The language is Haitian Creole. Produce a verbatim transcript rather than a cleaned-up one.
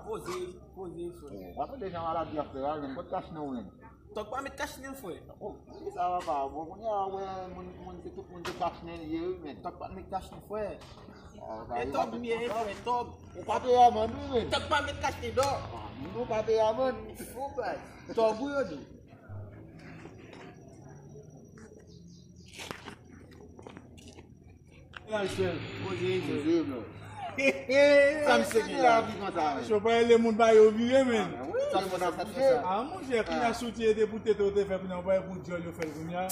Poze, poze, frè. W ap tande jan maladi ap fè a, menm kot kachnen ou menm. Tòg pa met kachnen, frè. Oh, ki sa papa? Bon, kounye a wè moun, moun se tout moun se kachnen li ye, wi, men. Tòg pa met kachnen, frè. Ah, E tòg m ye, e frè, tòg. Ou pa peye amand, wi, men. Tòg pa met kachnen dò. Ou pa peye amand. Fou, baz. Tòg ou yo di. Poze, frè. Poze, bro. Sa m se Ki lavi konsa, men. Yo pa rele moun ba yo vire, men. Wi, se moun ap bouje. A, monchè, kounye a soutyen te pou tete ou te fè, kounye a ou pa pou dyòl yo fè l kounye a.